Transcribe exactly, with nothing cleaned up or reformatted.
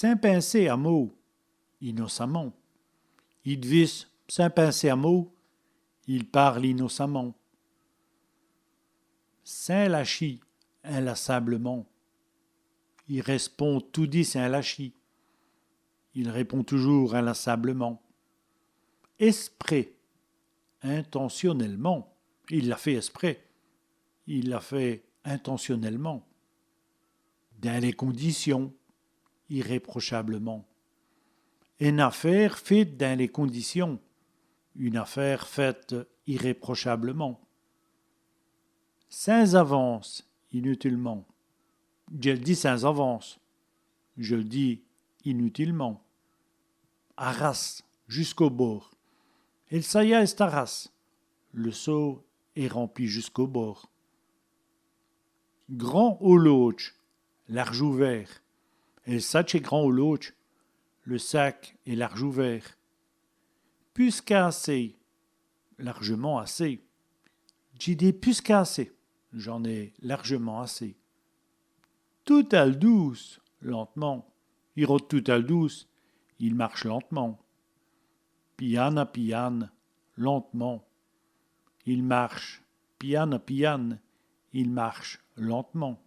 Sins pinser à mau, innocemment. I dvise sins pinser à mau, il parle innocemment. Sins lachî, inlassablement. I rèspond toudi sins lachî. Il répond toujours inlassablement. Èsprès, intentionnellement. I l'a fét èsprès. Il l'a fait intentionnellement. Dins lès condicions, irréprochablement. Ène afêre fête dins lès condicions. Une affaire faite irréprochablement. Sins avance, inutilement. Dji l' di sins avance. Je le dis inutilement. À ras, jusqu'au bord. El saya èst à ras. Le seau est rempli jusqu'au bord. Grand au lâdje, large ouvert. El satch èst grand au lâdje. Le sac est large ouvert. Pus qu'assé, largement assez. Dj'è d'é pus qu'assé. J'en ai largement assez. Tout al doûce, lentement. I rôte tout al doûce. Il marche lentement. Piane à piane, lentement. Il marche piane à piane. Il marche lentement.